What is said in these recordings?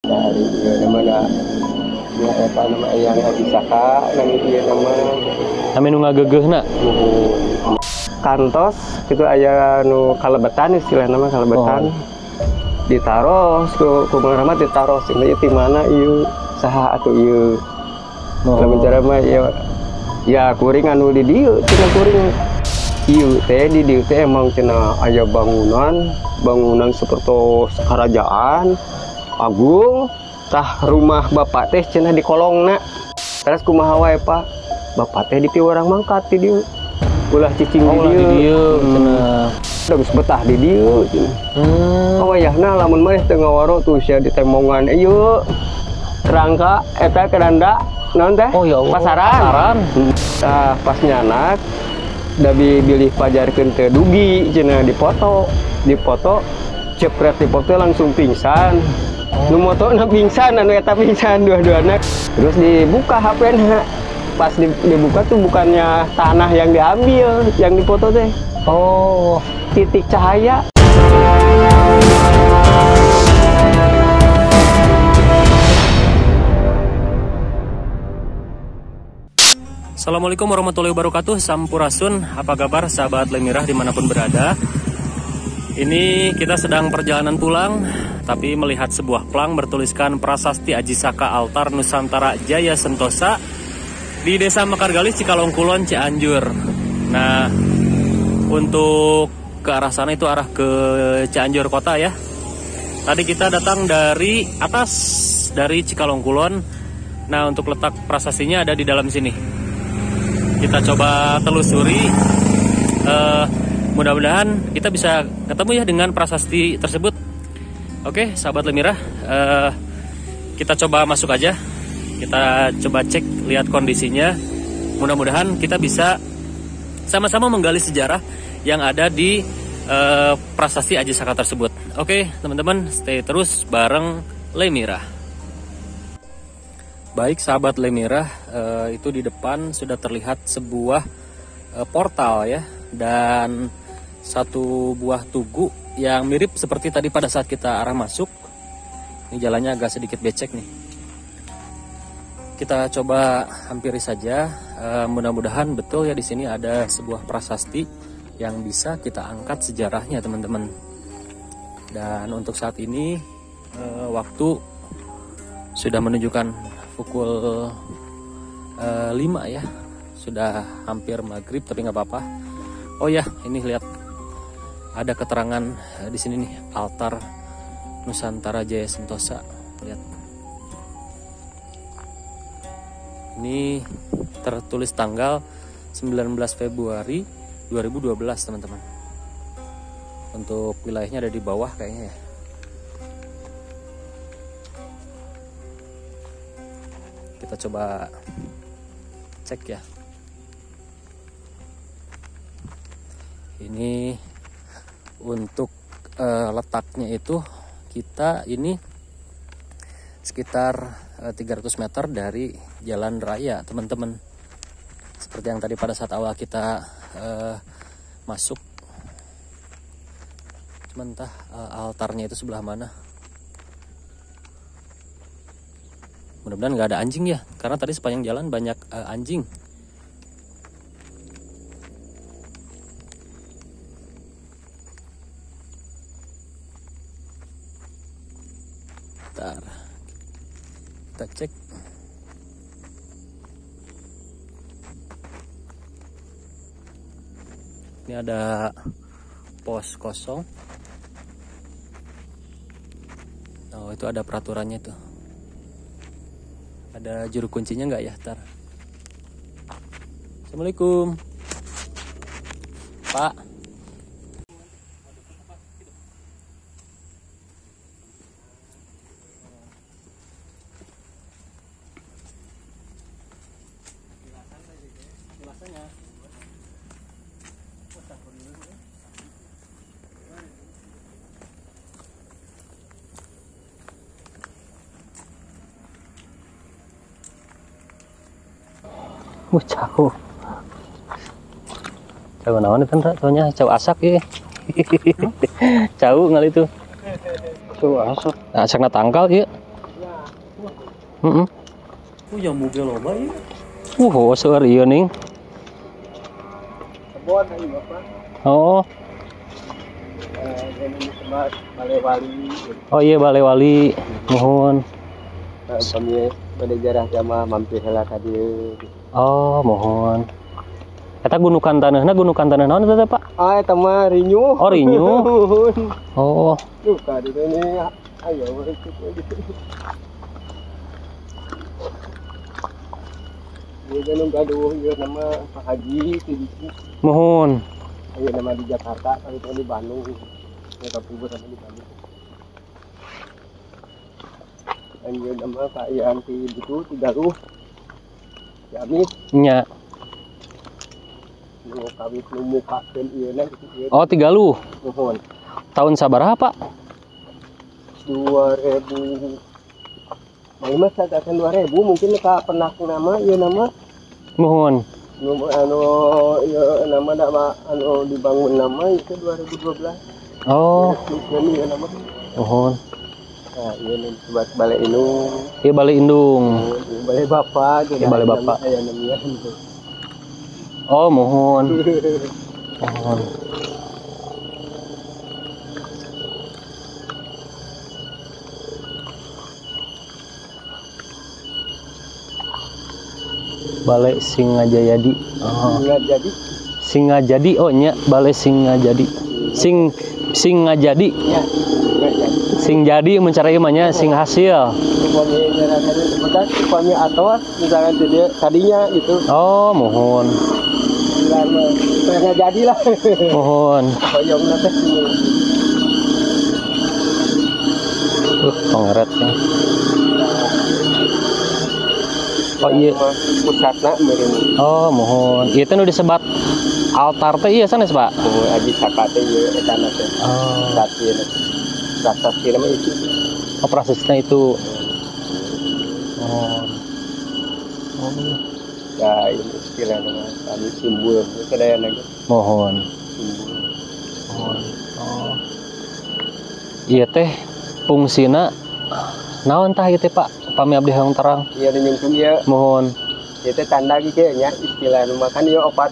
Dari ieu nama da ya eta nama Eyang Aji Saka nami ieu nama Nami nu ngageugeuna. Nuhun. Kantos itu aya nu kalebetan istilahna mah kalebetan. Oh. Ditaros ku Mang Rahmat ditaros ieu ti mana ieu saha atuh ieu. Oh. Lamun cara mah ieu ya kuring anu di dieu cenah kuring ieu teh di dieu teh emang cenah aya bangunan, bangunan seperti kerajaan agung tah rumah bapak teh cenah di kolongna. Terus kumaha wae Pak? Bapak teh dipiwarang mangkat di dieu. Ulah cicing Oh, di ulah di dieu. dieu cenah. Da geus betah di dieu cenah. Oh wayahna lamun mah teu ngawaro tuh sia di temongan ieu. Kerangka eta keranda naon teh? Oh ya Allah. Pasaran. Pasaran. Tah pas nyanak da bilih pajarkeun teu dugi cenah dipoto. Dipoto cepret dipoto langsung pingsan. Oh. Nu motona pingsan anu eta pingsan dua-duana. Terus dibuka HP-na. Pas dibuka tuh bukannya tanah yang diambil, yang dipoto teh. Oh, titik cahaya. Assalamualaikum warahmatullahi wabarakatuh. Sampurasun, apa kabar sahabat Lemirah dimanapun berada. Ini kita sedang perjalanan pulang, tapi melihat sebuah plang bertuliskan Prasasti Aji Saka Altar Nusantara Jaya Sentosa di Desa Mekargalih, Cikalong Kulon, Cianjur. Nah, untuk ke arah sana itu arah ke Cianjur kota ya. Tadi kita datang dari atas, dari Cikalong Kulon. Nah, untuk letak prasastinya ada di dalam sini. Kita coba telusuri. Mudah-mudahan kita bisa ketemu ya dengan prasasti tersebut. Oke, sahabat Lemirah, kita coba masuk aja. Kita coba cek, lihat kondisinya. Mudah-mudahan kita bisa sama-sama menggali sejarah yang ada di prasasti Aji Saka tersebut. Oke, teman-teman, stay terus bareng Lemirah. Baik, sahabat Lemirah, itu di depan sudah terlihat sebuah portal ya, dan satu buah tugu yang mirip seperti tadi pada saat kita arah masuk. Ini jalannya agak sedikit becek nih. Kita coba hampiri saja. Mudah-mudahan betul ya di sini ada sebuah prasasti yang bisa kita angkat sejarahnya, teman-teman. Dan untuk saat ini waktu sudah menunjukkan pukul 5 ya. Sudah hampir maghrib, tapi nggak apa-apa. Oh ya, ini lihat ada keterangan di sini nih, Altar Nusantara Jaya Sentosa. Lihat. Ini tertulis tanggal 19 Februari 2012, teman-teman. Untuk wilayahnya ada di bawah kayaknya ya. Kita coba cek ya. Ini untuk letaknya itu kita ini sekitar 300 meter dari jalan raya, teman-teman. Seperti yang tadi pada saat awal kita masuk. Cuman entah altarnya itu sebelah mana. Mudah-mudahan nggak ada anjing ya, karena tadi sepanjang jalan banyak anjing. Bentar, kita cek. Ini ada pos kosong. Oh, itu ada peraturannya tuh. Ada juru kuncinya nggak ya, Tar? Assalamualaikum, Pak. Jauh. Jauh naon itu, Ndra? Taunya jauh asak ya. Jauh ngali itu. Jauh asak. Asakna tangkal ieu. Heeh. Jambu ge loba ieu. Seueur ieu ning. Kebon ieu Bapak. Oh. Balai Wali. Oh iya Balai Wali. Mohon. Kami pada jarah jamaah mampir heula ka dieu. Oh, mohon. Eta gunukan taneuhna naon eta teh, Pak? Ah, eta mah rinyuh. Oh, rinyuh. Oh. Duh, ka dieu ini ayo gitu. Ieu nu gaduh ieu nama Pak Haji ti ditu. Mohon. Ayo nama di Jakarta, kali itu di Bandung. Ya kapubur sama di Bandung. Ieu nama Pak Ian ti ditu ti Galuh. Ciamis. Nya. Nu kawit nu mukakeun ieu na gitu ieu. Oh, ti Galuh. Mohon. Tahun sabaraha, Pak? 2000. Mah sagatan 2000 mungkin ka pernah nama ieu nama. Mohon. Nu anu ieu nama da anu dibangun nama itu 2012. Oh. Ieu nama. Mohon. Nah, ieu nu disebut Balai Indung. Ieu Balai Indung. Ieu Balai Bapak, ieu Balai Bapak. Aya namian. Oh, mohon. Mohon. Balai Singajayadi. Oh. Singajadi. Singajadi, oh nya Balai Singajadi. Singajadi. Ya, Singajadi. Sing jadi mencari ieu mah nya sing hasil. Upami upami atos misalkan tadinya gitu. Oh, mohon. Nggak jadi lah. Mohon. Hoyongna teh. Pangeretnya. Oh iya. Pusatna meureun. Oh, mohon. Ieu teh nu disebat altar teh ieu sanes, Pak? Oh, Aji Saka teh ieu eta na teh. Oh. Prasasti nama itu. Oh, prasastina itu. Oh. Oh. Ya, ini istilah nama kami simbol sadayana ge. Mohon. Simbol. Mohon. Oh. Ieu teh fungsina naon tah ieu teh, Pak? Pami abdi hoyong terang. Iya nyungkeun ieu. Mohon. Ieu teh tanda kieu nya istilah nu makan ieu opat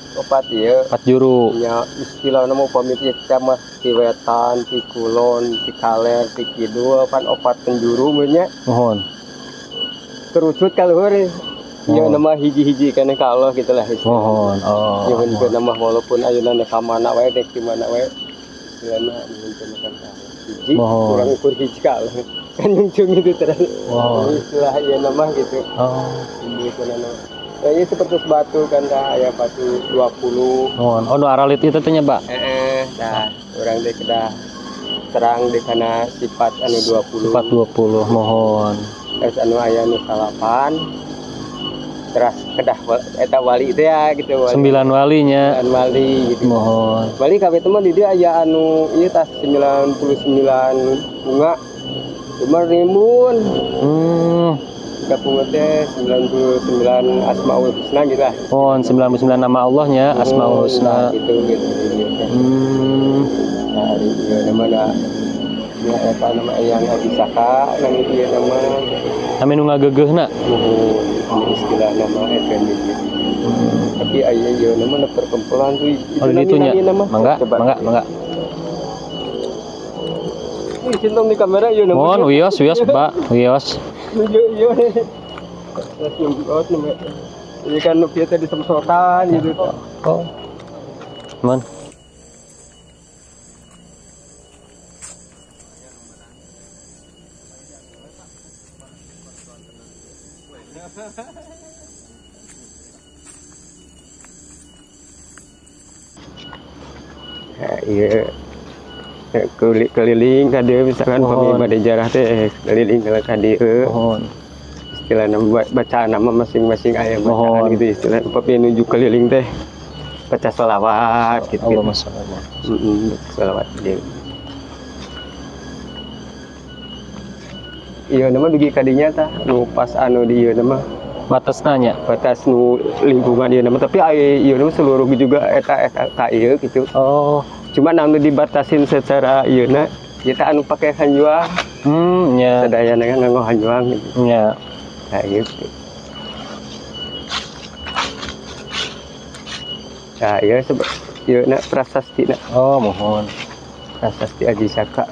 ieu. Opat juru. Nya istilah nu upami teh mah ti wetan, ti kulon, ti kaler, ti kidul pan opat penjuru mun nya. Mohon. Kerucut ka luhur. Ieu nama hiji-hiji kana ka Allah gitu lah. Mohon. Oh. Nyuhunkeun nama walaupun ayeuna ka mana wae dek di mana wae. Istilahna nyuhunkeun ka Allah. Hiji kurang ukur hiji ka Allah. Kan nyungcung itu terus. Oh. Istilah ieu nama gitu. Oh. Nah, ini seperti batu kan dah aya batu 20. Mohon. Oh, nu aralit itu teh nya, Pak? Heeh, nah, urang teh kedah terang di kana sifat anu 20. Sifat 20, mohon. Terus anu aya nu 8. Terus kedah eta wali teh ya gitu wali. 9 walinya. 9 wali gitu. Mohon. Wali kabeh teh mah di dieu aya anu ieu tas 99 bunga. Cuma rimbun. Bunga teh 99 Asmaul Husna gitu lah. Oh, 99 nama Allahnya, Asmaul Husna. Gitu gitu. Nah, ieu nama da ya eta nama Eyang Aji Saka, nami ieu nama. Nami nu ngageugeuhna. Muhun, istilah nama eta ieu. Tapi aya ieu nama na perkumpulan tuh. Oh, itu nya. Mangga, mangga, mangga. Ih, cintong di kamera ieu nama. Mohon, wios, wios, Pak, wios. Iya, iya. Kan biasa disemprotan gitu. Oh. Man. Iya. Keliling ka dieu misalkan pami bade jarah teh keliling ka dieu. Mohon. Istilah nama bacaan nama masing-masing aya bacaan gitu istilah upami nuju keliling teh baca sholawat gitu. Allahumma sholli ala. Baca sholawat dieu. Ieu nama dugi ka dinya tah nu pas anu di ieu nama batasna nya, batas nu lingkungan ieu nama tapi aya ieu nama seluruh juga eta eta ka ieu gitu. Oh. Cuma anu dibatasin secara ieu na kita anu pakai hanjuang. Nya. Sadayana kan nganggo hanjuang gitu. Nya. Nah, gitu. Nah, iya ieu na prasasti na. Oh, mohon. Prasasti Aji Saka.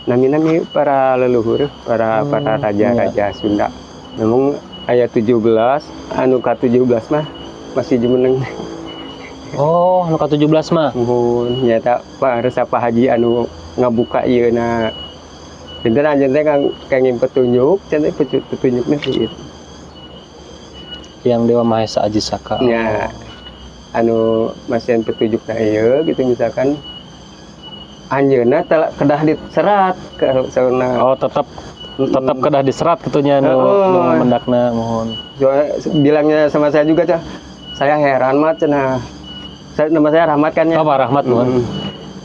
Nami-nami para leluhur, para para raja-raja Sunda. Memang ayat 17, anu ka-17 mah masih jumeneng. Oh, anu ka-17 mah. Muhun, nyata Pak Resapa Haji anu ngabuka ieu na. Dinten anjeun teh kangge petunjuk, cenah petunjukna sih itu. Yang Dewa Mahesa Aji Saka. Ya. Anu masihan petunjukna ieu gitu misalkan anjeunna kedah diserat ke saurna. Oh, tetap kedah diserat kitunya nu mendakna mohon. Bilangnya sama saya juga cah. Saya heran Mat cenah. Nama saya Rahmat kan ya. Oh, Pak Rahmat mohon.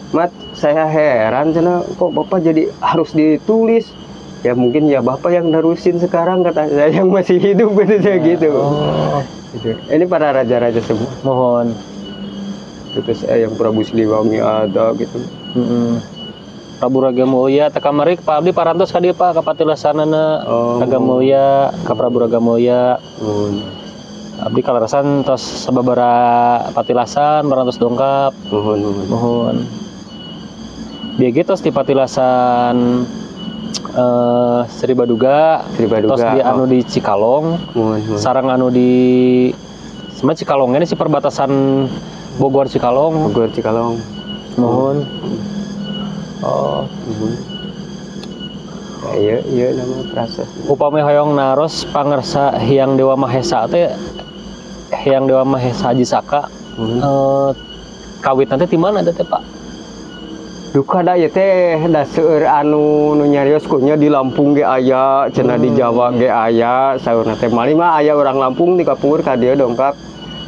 Mat, saya heran cenah kok Bapak jadi harus ditulis. Ya mungkin ya Bapak yang nerusin sekarang kata saya yang masih hidup gitu ya, gitu. Oh. Gitu. Ini para raja-raja semua. Mohon. Terus yang Prabu Siliwangi ada gitu. Prabu Raga Mulya teh kamari Pak Abdi parantos ka dieu Pak ka patilasanana. Raga Mulya ka Prabu Raga Mulya. Abdi kalarasan tos sababaraha patilasan parantos dongkap. Mohon. Mohon. Bieu ge tos di patilasan Sri Baduga, tos di anu di Cikalong. Mohon. Sareng anu di sama Cikalong ini sih perbatasan Bogor Cikalong. Bogor Cikalong. Mohon. Oh. Iya, iya nama proses. Upami hoyong naros pangersa Hyang Dewa Mahesa teh Hyang Dewa Mahesa Aji Saka. Kawit nanti di mana teh Pak? Duka da ieu teh da seueur anu nu nyarios kunya di Lampung ge aya, cenah di Jawa ge aya, saurna teh malih mah aya urang Lampung di kapungkur ka dieu dongkap.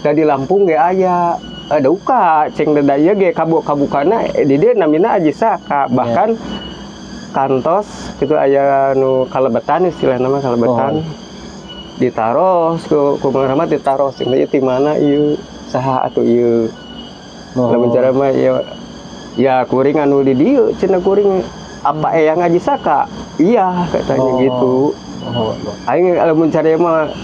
Da di Lampung ge aya. Duka ceng da ieu ge kabukana di dieu namina Aji Saka. Bahkan kantos gitu aya nu kalebetan istilahna mah kalebetan. Ditaros ku Mang Rahmat ditaros ceng ieu ti mana ieu saha atuh ieu. Lamun cara mah ieu ya kuring anu di dieu cenah kuring apa eyang Aji Saka? Iya katanya gitu. Aing lamun cara mah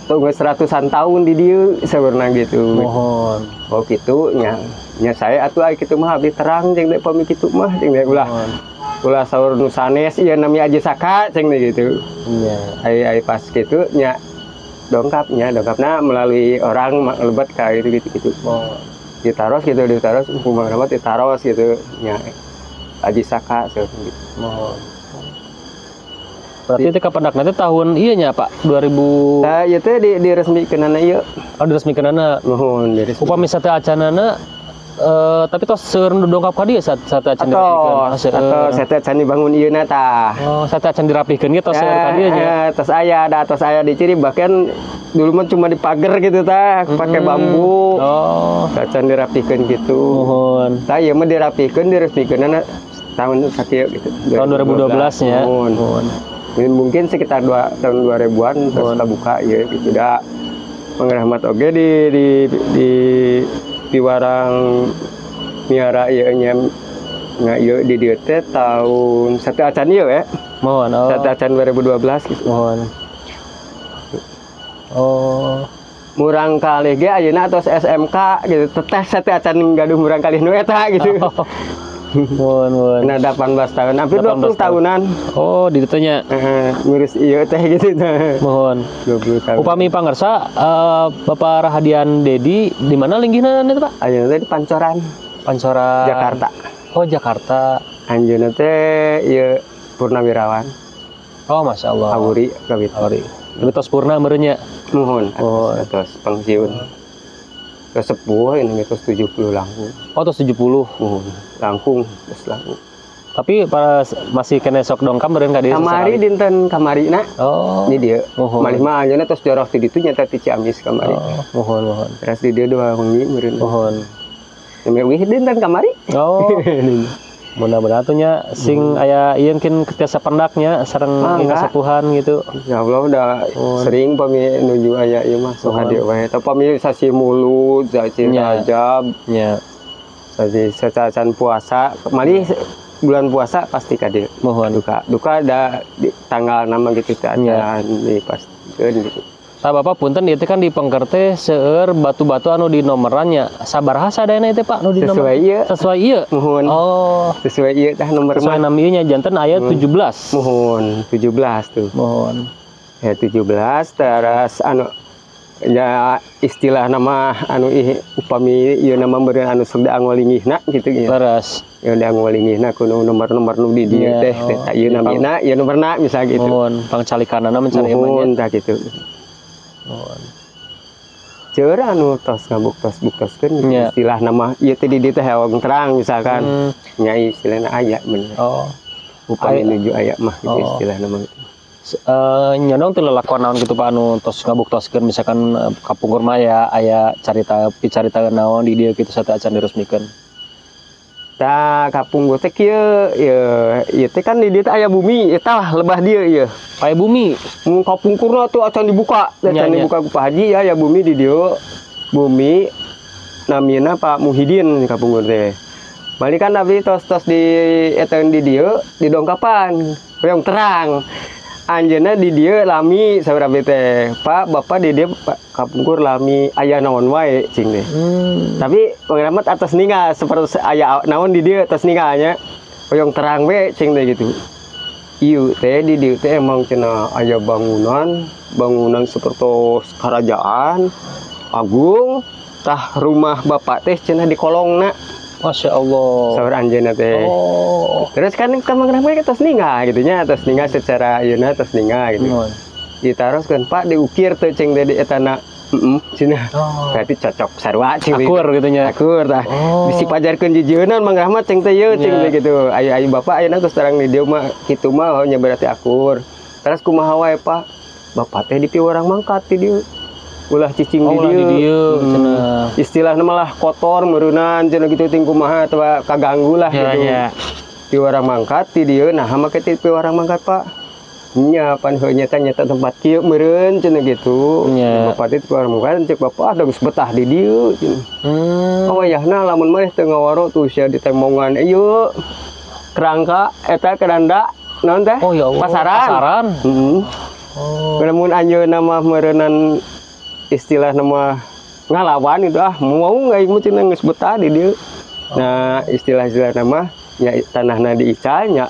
tunggu 100-an tahun di dieu saurna gitu. Mohon. Oh gitu nya. Nya saya atuh ai kitu mah abdi terang jeung pami kitu mah jeung ulah. Ulah saur nu sanes ieu nami Aji Saka ceng gitu. Nya. Ai pas kitu nya dongkapnya, dongkapna melalui orang lebet ka gitu gitu. Ditaros gitu, ditaros ku Mang Rahmat ditaros gitu nya Aji Saka saur gitu. Mohon. Berarti itu kapendak nanti tahun iya nya Pak 2000. Nah, ieu teh diresmikeunana ieu. Oh, diresmikeunana. Nuhun, diresmikeun. Upami sate acanana tapi tos seueur nu dongkap ka dieu sate acan dirapihkeun. Atau sate acan dibangun ieu na tah. Oh, sate acan dirapihkeun ge tos seueur ka dieu nya. Tos aya, da tos aya di ciri bahkan dulu mah cuma dipager gitu tah, pakai bambu. Oh, acan dirapihkeun gitu. Nuhun. Tah ieu mah dirapihkeun diresmikeunana tahun sakieu gitu. Tahun 2012 nya. Nuhun. Mungkin sekitar tahun 2000-an terus buka ya gitu dah. Mang Rahmat oge di warang miara ieu nya nga ieu di dieu teh tahun satu acan ieu ya. Mohon. Oh. Satu acan 2012 gitu. Mohon. Oh. Murang kalih ge ayeuna atos SMK gitu. Teteh satu acan gaduh murang kalih nu eta gitu. Oh. Mohon. Nah, 18 tahun, hampir 20 tahunan. Oh, di ditu nya. Ngurus ieu teh gitu. Mohon. 20 tahun. Upami pangersa Bapak Rahadian Dedi di mana linggihna itu, Pak? Ayeuna teh di Pancoran. Pancoran. Jakarta. Oh, Jakarta. Anjeunna teh ieu purnawirawan. Oh, Masya Allah. Awuri kawit. Awuri. Lebih tos purna meureun nya. Mohon. Oh, tos pensiun. Terus sepuh ini terus 70 langkung. Oh, terus 70. Langkung, terus langkung. Tapi para masih kena sok dongkap meureun ka dieu. Kamari dinten kamarina. Oh. Ini dia. Malih mah anjeunna tos jorok ti ditu nyata ti Ciamis kamari. Oh, mohon mohon. Terus di dieu dua wengi meureun. Mohon. Nembe wih dinten kamari. Oh. Mudah-mudahan tuh nya sing aya ieu mungkin tiasa pendaknya sareng kasepuhan gitu. Ya Allah udah sering pami nuju aya ieu mah sok ka dieu wae. Tah pami sasi Mulud, sasi Rajab, nya. Sasi sacacan puasa, malih bulan puasa pasti ka dieu. Muhun. Duka duka da di tanggal nama gitu teh acan dipastikeun gitu. Tah, Bapak, punten, ieu teh kan di pengker teh seueur batu-batu anu di nomorannya. Sabaraha sadayana ieu teh, Pak, nu di nomor? Sesuai ieu. Sesuai ieu. Muhun. Oh, sesuai ieu tah nomor sesuai mah. Nami ieu nya janten aya 17. Muhun, 17 tuh. Muhun. Ya 17, terus anu ya istilah nama anu ih upami ieu nama meureun anu sok diangolinggihna gitu ya. Leres. Ya diangolinggihna kudu nomor-nomor nu di dieu teh teh tah ieu namina, ieu nomorna misal gitu. Muhun, pangcalikanana mencari Muhun emangnya. Tah gitu. Muhun. Ceur anu tos ngabuktos buktoskeun gitu. Istilah nama ieu teh di dieu teh hewang terang misalkan. Nya istilahna aya bener. Upami nuju aya mah gitu istilah nama gitu. Nyondong teu lelakon naon gitu, Pak, anu tos ngabuktoskeun misalkan kapungkur mah aya aya carita picarita naon di dieu kitu sateuacan diresmikeun? Tah, kapungkur teh kieu ieu ieu teh kan di dieu teh aya bumi eta lah lebah dieu ieu. Aya bumi. Mun kapungkurna tuh acan dibuka, acan dibuka ku Pak Haji ya, aya bumi di dieu. Bumi namina Pak Muhyiddin kapungkur teh. Balik kan abdi tos-tos di eta di dieu didongkapan hoyong terang. Anjeunna di dieu lami saur abdi teh. Pak, Bapak di dieu Pak, kapungkur lami aya naon wae cing teh. Tapi Bang Rahmat atas ningal seperti aya naon di dieu atas ningalnya. Hoyong terang we cing teh gitu. Ieu teh di dieu teh emang cenah aya bangunan, bangunan seperti kerajaan agung, tah rumah bapak teh cenah di kolongna. Masya Allah. Saur anjeunna teh. Terus kan kan Bang Rahmat atas ningal gitu nya, atas ningal secara ieuna atas ningal gitu. Ditaroskeun, Pak, diukir teh cing teh di etana. Heeh, cenah. Berarti cocok sarua cing teh. Akur gitu nya. Akur tah. Bisi pajarkeun jijieunnan Mang Rahmat cing teh ieu cing teh gitu. Aya-aya bapak ayeuna geus terang di dieu mah kitu mah oh nya berarti akur. Terus kumaha wae, Pak? Bapak teh di piwarang mangkat di dieu. Ulah cicing Oh, di ulah di dieu. dieu, cenah. Istilahna malah kotor meureunnan cenah gitu ting kumaha atawa kaganggu lah gitu. Piwarang mangkat di dieu, nah make ti piwarang mangkat, Pak. Nya pan heuh nyata nyata tempat kieu meureun cenah gitu. Bapak teh piwarang mangkat cek bapak ah geus betah di dieu cenah. Oh wayahna lamun mah teu ngawaro tuh sia ditemongan ieu kerangka eta keranda naon teh? Oh, ya Allah. Pasaran. Pasaran. Heeh. Lamun anjeunna mah meureunnan istilah nama ngalawan itu ah mau nggak mah cenah geus betah di dieu. Nah, istilah-istilah nama nya tanahna diical nya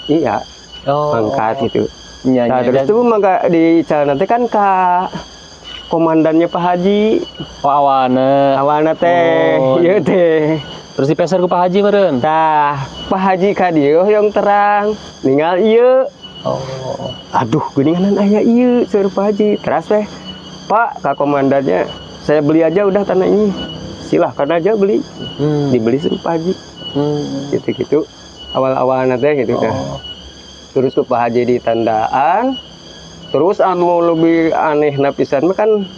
iya. Mangkat gitu. Nah, terus tuh mangka diical nanti kan ka komandannya Pak Haji. Oh, awana. Awana teh, ieu teh. Terus dipeser ku Pak Haji meureun. Tah, Pak Haji ka dieu hoyong terang, ningal ieu. Aduh, geuningan aya ieu saur Pak Haji. Teras teh, Pak, ka komandannya, saya beli aja udah tanah ini. Silahkan aja beli. Dibeli sama Pak Haji. Gitu-gitu. Awal-awalnya teh gitu kan. Terus ke Pak Haji ditandaan. Terus anu lebih aneh napisan mah kan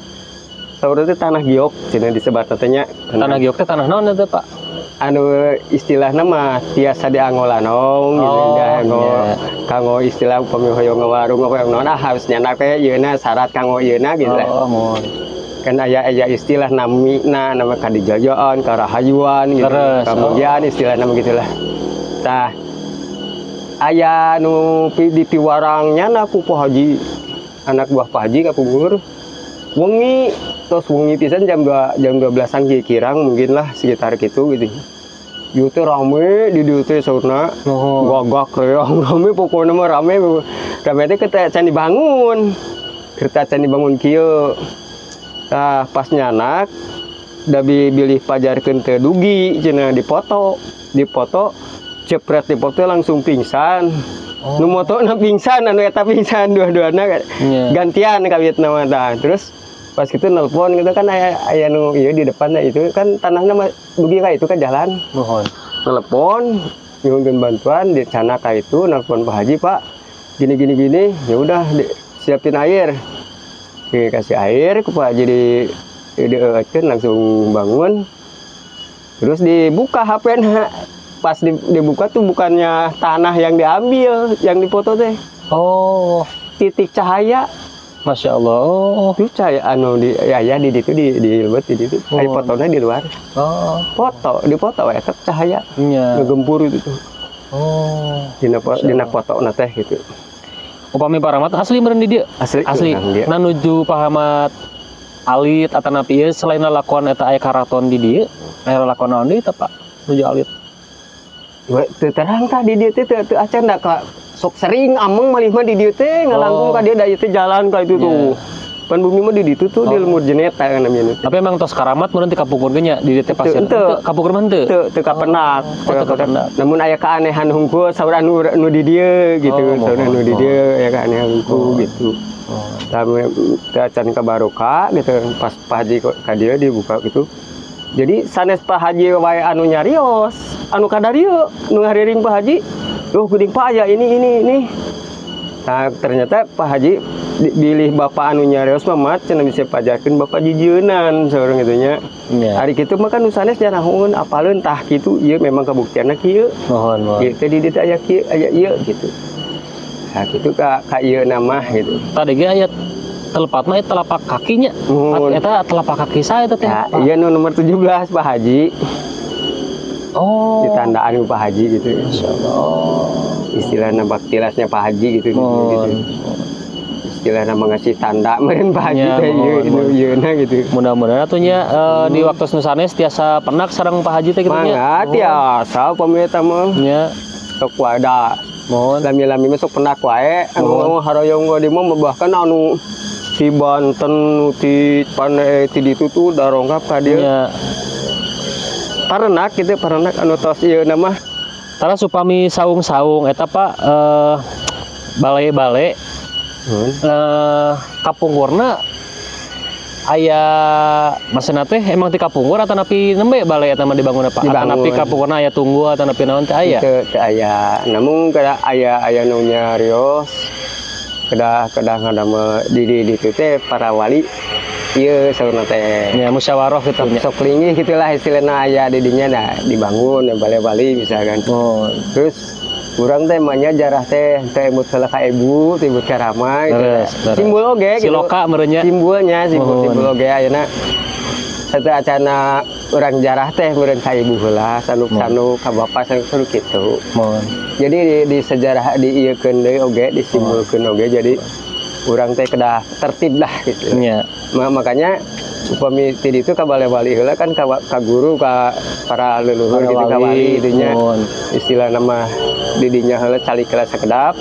saur teh tanah giok cenah disebat teh nya. Tanah giok teh tanah naon teh, Pak? Anu istilahna mah tiasa diangolanong gitu, dianggo kanggo istilah upami hoyong ngawarung hoyong naon ah harus nyandak teh ieuna syarat kanggo ieuna gitu lah. Oh, mohon. Kan aya aya istilah namina nama kadijayaan, karahayuan gitu. Leres, Kemudian istilah nama gitulah. Tah aya nu di piwarangnya na ku Pak Haji, anak buah Pak Haji kapungkur. Wengi terus wengi pisan jam 2, jam 12-an kirang mungkin lah sekitar gitu gitu. Ieu teh rame di dieu teh saurna. Gagak reang rame pokokna mah rame. Rame teh kereta can dibangun. Kereta can dibangun kieu. Tah pas nyanak da bilih pajarkeun teu dugi cenah dipoto. Dipoto cepret dipoto langsung pingsan. Nu motona pingsan, anu eta pingsan dua-duana gantian kawitna mah tah. Terus pas itu nelpon gitu kan aya nu ieu di depan itu kan tanahna mah dugi ka itu kan jalan. Nuhun. Telepon nyuhunkeun bantuan di cana ka itu nelpon Pak Haji, Pak. Gini gini gini, ya udah siapin air. Dikasih air ke Pak Haji di langsung bangun. Terus dibuka H P-na. Pas dibuka tuh bukannya tanah yang diambil, yang dipoto teh. Titik cahaya. Masya Allah. Itu cahaya anu di ya, ya di situ di luar di situ. Ai fotonya di luar. Foto, dipoto ya, tetap cahaya. Ngegempur itu tuh. Oh. Dina foto na teh gitu. Upami Pak Rahmat asli meureun di dieu? Asli. Asli. Nah nuju Pak Rahmat alit atanapi ieu selain lalakuan eta aya karaton di dieu, aya lalakuan naon deui teh Pak? Nuju alit. Teu terang tah di dieu teh teu acan da ka sok sering ameng malih mah di dieu teh ngalangkung ka dieu da ieu teh jalan ka itu tuh. Pan bumi mah di ditu tuh di lemur jeneta kan namanya. Tapi emang tos karamat meureun ti kapungkur ge nya di dieu teh pasir. Teu kapungkur mah henteu. Teu kapendak. Namun aya keanehan hungkul saur anu nu di dieu gitu, saur anu di dieu aya keanehan hungkul gitu. Tah teu acan kabaroka gitu pas Pak Haji ka dieu dibuka gitu. Jadi sanes Pak Haji wae anu nyarios, anu kadarieu nu ngariring Pak Haji, "Duh geuning Pak aya ini." Nah, ternyata Pak Haji bilih bapak anu nyarios mah mat cenah bisa pajarkeun bapak jijeunan saurang kitu nya. Ari kitu mah kan nu sanes nyarahun apaleun tah kitu ieu memang kabuktianna kieu. Mohon, mohon. Ieu teh di dieu teh aya kieu aya ieu gitu. Nah kitu ka ieu nama gitu. Tadi ge aya telepat mah telapak kakinya. Eta telapak kaki saya teh. Nah, iya nu nomor 17 Pak Haji. Oh. Ditandaan ku Pak Haji gitu. Masyaallah. Istilahna baktilasnya Pak Haji gitu. Gitu. Istilahna ngasih tanda meureun Pak Haji teh ieu na gitu. Mudah-mudahan atuh nya di waktu nu sanes tiasa penak sareng Pak Haji teh kitu nya. Mangga tiasa upami eta mah. Nya. Sok wae da. Mohon. Lami-lami mah sok penak wae anu haroyong di mah bahkan anu di Banten di pane ti ditu tuh darongkap ka dieu. Nya. Parenak gitu, parenak anu tos ieu na mah. Tara supami saung-saung eta Pak bale-bale kapungkurna aya maksudna teh emang ti kapungkur atanapi nembe bale eta mah dibangun Pak? Atanapi kapungkurna aya tunggu atanapi naon teh aya? Teu aya. Namun kada aya nu nyarios kedah ngadamel di ditu teh para wali ieu saurna teh. Ya musyawarah kitu nya. Sok linggih gitulah istilahna aya di dinya da dibangun bale-bali misalkan. Oh. Terus urang teh mah nya jarah teh teh emut heula ka ibu, teh emut ka rama gitu. Simbol oge gitu. Siloka meureun nya. Simbolnya, simbol oge ayeuna satu acana urang jarah teh meureun ka ibu heula, sanuk-sanuk ka bapa sanuk-sanuk kitu. Mohon. Jadi di sejarah diieukeun deui oge, disimpulkeun oge jadi urang teh kedah tertib lah gitu. Nya. Makanya upami ti ditu ka bale-bali heula kan ka guru ka para leluhur gitu ka wali gitu nya. Istilah nama didinya heula calik heula sakedap.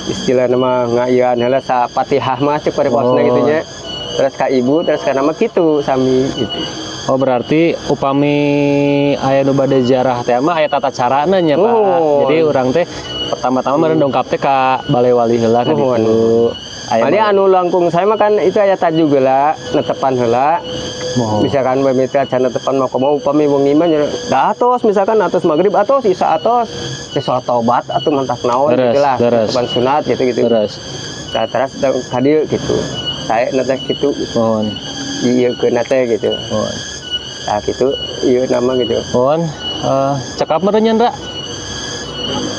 Istilah nama ngaian heula sa Fatihah mah cek paribasna gitu nya. Terus ka ibu terus ka nama kitu sami gitu. Oh berarti upami aya nu bade ziarah teh mah aya tata carana nya Pak. Jadi urang teh pertama-tama meureun dongkap teh ka bale wali heula ka ditu. Mali anu langkung saya mah kan itu aya tajuk heula, netepan heula. Misalkan pamit acan netepan mah komo upami wengi mah da atos misalkan atos maghrib atos isya atos teh salat taubat atuh mantak naon gitu lah. Netepan sunat gitu-gitu. Terus. Tah teras ka dieu gitu. Sae na teh kitu. Mohon. Ieu keuna teh gitu. Mohon. Tah kitu ieu nama gitu. Mohon cekap meureun nya Ndra.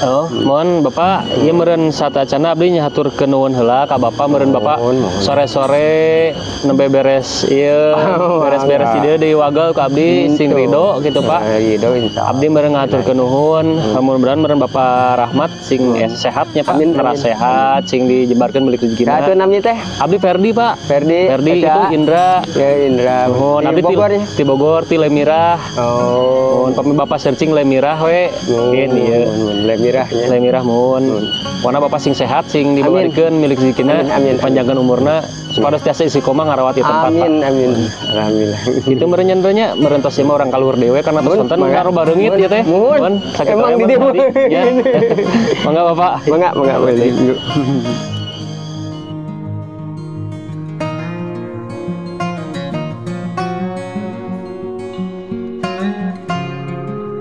Oh, mohon Bapak, ieu meureun satacana abdi nyahaturkeun nuhun heula ka Bapak meureun Bapak sore-sore nembe beres ieu beres-beres di dieu di wagel ka abdi sing ridho gitu Pak. Ridho insyaallah. Abdi meureun ngahaturkeun nuhun, mudah-mudahan meureun Bapak rahmat sing sehatnya Pak, teras sehat, sing dijebarkeun milik rezekina. Saha namanya teh? Abdi Ferdi Pak. Ferdi. Ferdi itu Indra. Ya Indra. Nuhun abdi ti Bogor ti Lemirah. Oh. Nuhun pami Bapak searching Lemirah we. Gini ieu. Lemirahnya. Lemirah mohon. Pokona Bapak sing sehat, sing dibabarikeun milik rezekina, panjangkeun umurna supados tiasa istiqomah ngarawat ieu tempat. Amin amin. Alhamdulillah. Kitu meureun nya meureun tos ieu mah urang kaluhur dewe karena tos konten ngaruh bareungit ieu teh. Muhun. Sakit emang di dieu. Mangga Bapak. Mangga mangga.